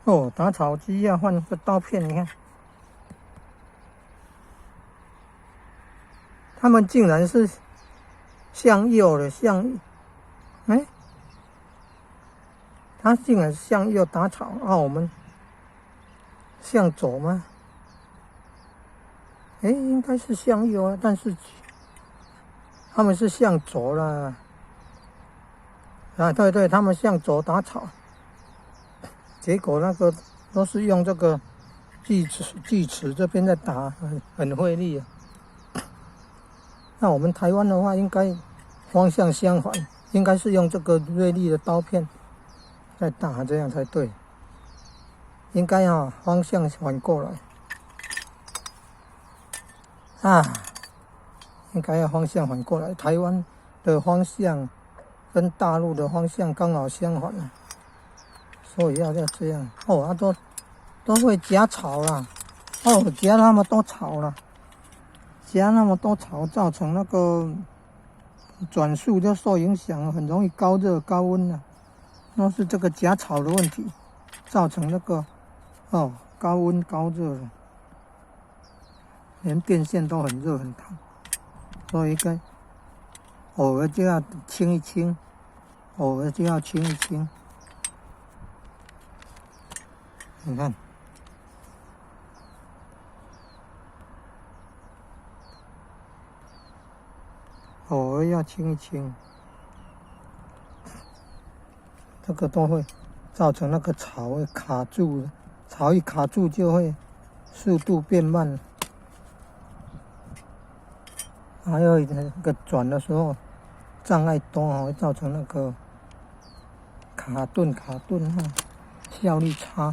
哦，打草機要換個刀片，你看，他們竟然是向右的，向，哎，他竟然是向右打草，啊，我們向左嗎？哎，應該是向右啊，但是他們是向左啦。啊，對對，他們向左打草。結果那個都是用這個鋸齒鋸齒這邊在打，很費力啊。那我們台灣的話，應該方向相反，應該是用這個銳利的刀片在打，這樣才對。應該啊，方向反過來啊，應該要方向反過來。台灣的方向跟大陸的方向剛好相反啊。所以要這樣哦，啊都會夾草啦，哦，夾那麼多草啦，夾那麼多草，造成那個轉速就受影響，很容易高熱高溫了。那是這個夾草的問題，造成那個哦高溫高熱了，連電線都很熱很燙，所以該偶爾就要清一清，偶爾就要清一清。你看，偶爾要清一清，這個都會造成那個草會卡住，草一卡住就會速度變慢。還有一個轉的時候障礙多，會造成那個卡頓卡頓哈，效率差。